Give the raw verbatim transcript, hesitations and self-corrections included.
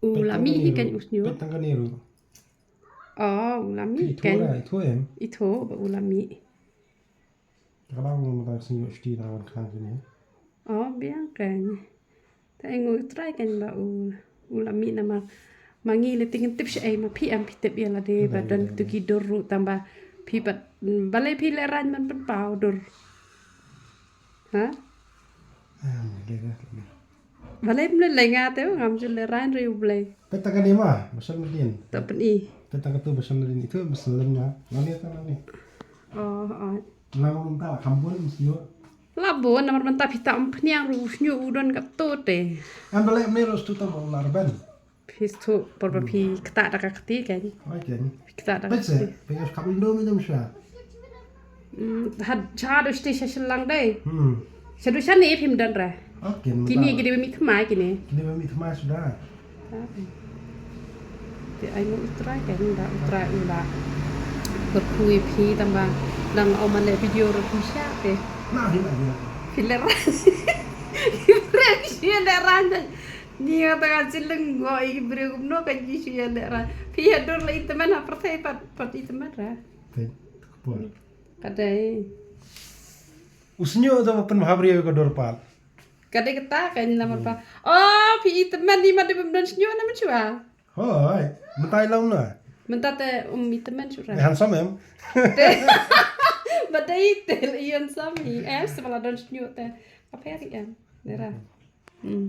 U la mih hi kan u sñiuh. Pet tang kane ruh. Oh, u la mih Ithuh kan. Ra, ithuh em. Ithuh ba u la mih. Ka dang ma tang sñiuh shti na wan khang kane. Oh, biang kan. Ta ai ngu trai kan ba u u la mih namar. Ma ngi le ting tip sha ai ma phi am phi tip ïa lade ba don tu ki dur ruh tang ba phi pat balei phi le ran man pynpaw dur. Ha? Ah, de de. Balei mle lenga te ngam ju le ran ri u blei. Pet tang kane ma, basal medin. Ta pyn i. Pet tang katu basal medin itu basal lenga. Nani ta nani. Oh, oh. Lang ta khambun sñiuh. La bun namar mynta phi ta um pniang ru sñiuh u don katu te. Am balei mne ros tu ta ba la rben. Phi stu por ba phi kta da ka kti kan. Ai ken. Phi kta da ka Pet se, kti. pet se kap indo mi dum sha. Mm, had cha do sti sha shlang dai. Hmm. Sha do sha ni phim don ra. Okay. Kini gidi mi thmai kini. Kini mi thmai suda. Te ai ngu u trai kan da u trai u la. Berkhui phi tang ba dang au man le video ro phi sha te. Na hi na hi. Phi le ran. Phi le ran. Ni nga ta ka chileng ngo i bre gum no ka ji shi le ran. Phi ya dur le itemen ha pyrthei pat pat itemen ra. Pet. Por. Kadai. U sñiuh da pynbha bri ka dur pat. Kadai kata kan namar pa. Oh, phi itemen ni ma de bym don sñiuh na men chua. Hoi, mynta i long na. Mynta te um itemen chura. Handsome em. Ba dai te i handsome i. Em se ma la don sñiuh te. Apa ya em. Nera. Hmm.